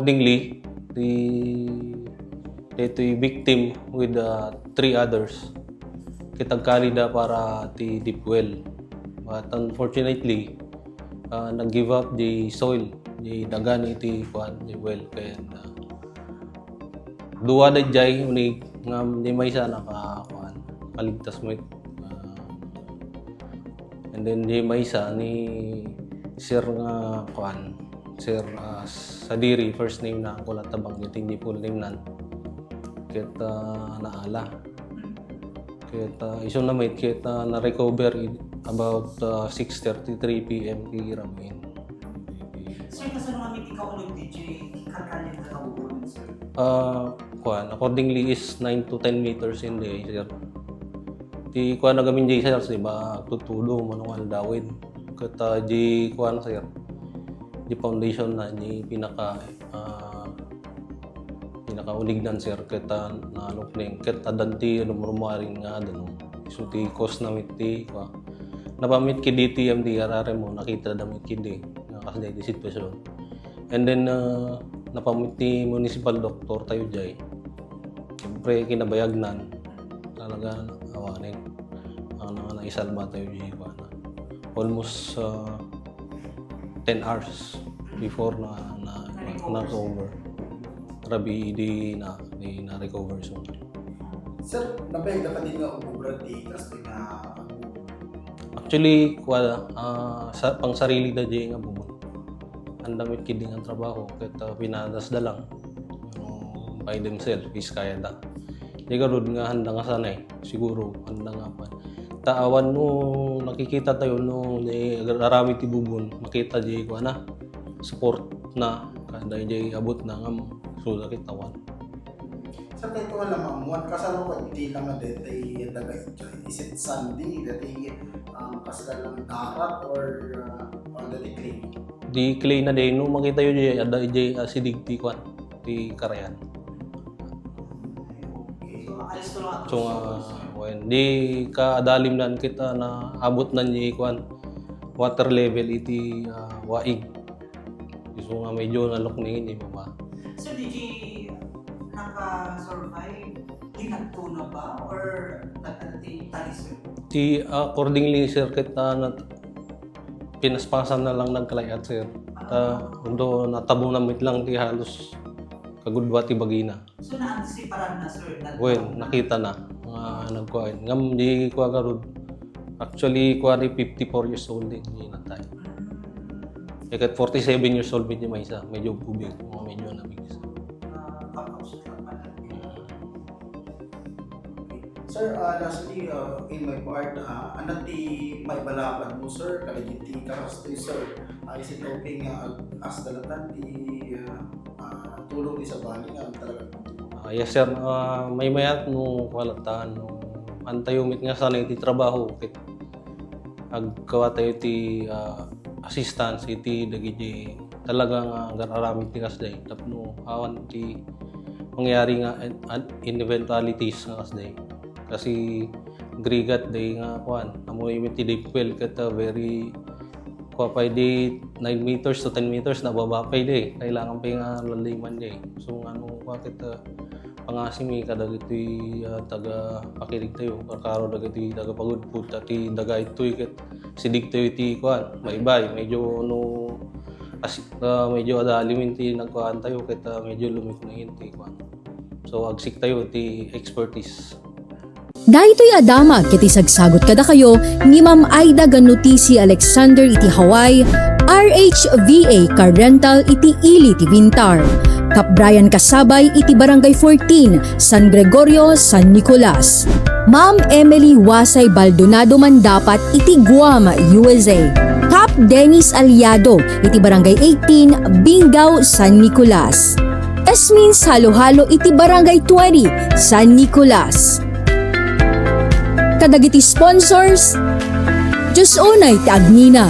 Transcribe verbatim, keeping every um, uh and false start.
Accordingly, ti, daytoy victim with, uh, three others, ket agkalida para ti deep well. But unfortunately, uh, nag-give up di soil, di daga iti kuan, di well. Ken, uh, dua daydiay unig, ngem di maysa naka, kuan, kaligtas met. Uh, and then di maysa ni Sir nga, kuan, Sir, ah, Sadiri, first name na, wala ta banggitin di full name nan. Ket, ah, naala. Ket, ah, isu na met, ket, ah, na-recover in about, ah, six thirty-three P M ti ramin. Sir, kasano nga ti kauneg ti, ti kalkalyen nga kabubuan, sir? Ah, kuan, accordingly is nine to ten meters in the air, sir. Ti kuan, nagamin di, sir, di ba, agtutudo, mano nga aldawin. Ket, ah, di kuan, sir, di foundation na, di pinaka, ah, pinakaulignan, sir, ket, ah, nalukneng, ket addan ti rumrummuar nga danum. So, ti cause na met ti, kuan, napamit kidi ti M D R R M O, nakita da met kidi, nga kasdi ti sitwasyon. And then, ah, napamit ti municipal doctor tayo jay. Siyempre, kinabayagnan, talaga, awanen. Ang nga naisalba tayo jay, kuan, almost, ah, ten hours before na, na, na-recover. Rabii di na, di na-recover. So, Sir, nabayag da kadi nga umubra ti kas nga agbubuan? Actually, kuan, ah, sa, pangsarili da di nga bubon. Handa met kidi nga trabaho, ket, ah, pinadas da lang. Yung by themselves, is kaya da. Di garud nga handa nga sanay, siguro, handa nga pa. Ta awan no nakikita tayo no, di aramid ti bubon, makita di kuan na, support na, kada di abot na nga, so, nakita wan. Sir, kay ko lang, ma'am, wan kasano ko, di lang nga deti daga ito, is it sandy, deti, um, kasla lang darat or, uh, or deti clay? Di clay na di, no, makita yun, di, ada, di, ah, sidig ti kwan, ti karayan. Okay, so, ayos ko lang. So, nga, wen, di ka adalim nan kita na abot nan di kwan, water level iti, ah, waig. So nga medyo nalukningin yung baba. So, di di naka-survive? Ginagto na ba? Or nagtatay-, talisod? Ti, accordingly, sir, ket, ah, nat-, pinaspasan na lang nagkalayat, sir. Ta, although natabo na met lang ti halos kagudua ti bagina. So, naansiparan na, sir? Nat-, Well, nakita na nga nagkuan. Ngam, di kua garud. Actually, kua di fifty-four years old din, di natay. Mm. Iket forty-seven years old, medyo maysa, medyo bubig, mga medyo nabigis. Ah, tapos, ah, Sir, ah, lastly, ah, in my part, ah, ano ti maibalakad mo, sir, kadagiti kakastoy, sir? Ah, is it okay nga ag-, asdalatan ti, ah, ah, tulong ti sabali nga talaga? Ah, yes, sir. Ah, maymayat no, wala ta, no, antayo met nga sana iti trabaho, ket agkuatayo ti, ah, assistance iti dagiti talaga nga agar-aramid ti kasday tapno awan ti mangyari nga an-, an-, in eventualities nga kasday. Kasi agrigat day nga kuan, amoy met ti deep well ket, ah, very kua pay di nine meters to ten meters na baba pay di. Kailangan pay nga laliman di. So, nga no, kua ket, ah, pangasimi kadagiti, ah, taga pakirig tayo, karkaro dagiti taga pagudpud, ta ti daga itoy ket sidig tayo ti kuan, baybay, medyo no, as, ah, medyo adalimin ti nagkuan tayo ket, ah, medyo lumikningin ti kuan. So, agsik tayo ti expertise. Daytoy a damag ket isagsagut kadakayo ni Ma'am Aida Gannuti C. Alexander iti Hawaii, R H V A Car Rental iti ili ti Vintar. Kap Brian Kasabay iti Barangay fourteen, San Gregorio, San Nicolas. Ma'am Emily Wasay Baldonado Mandapat iti Guam, U S A. Kap Dennis Aliado iti Barangay eighteen, Binggao, San Nicolas. Esmin Saluhalo iti Barangay twenty, San Nicolas. Kadagiti sponsors, Diyos unay ti agnina.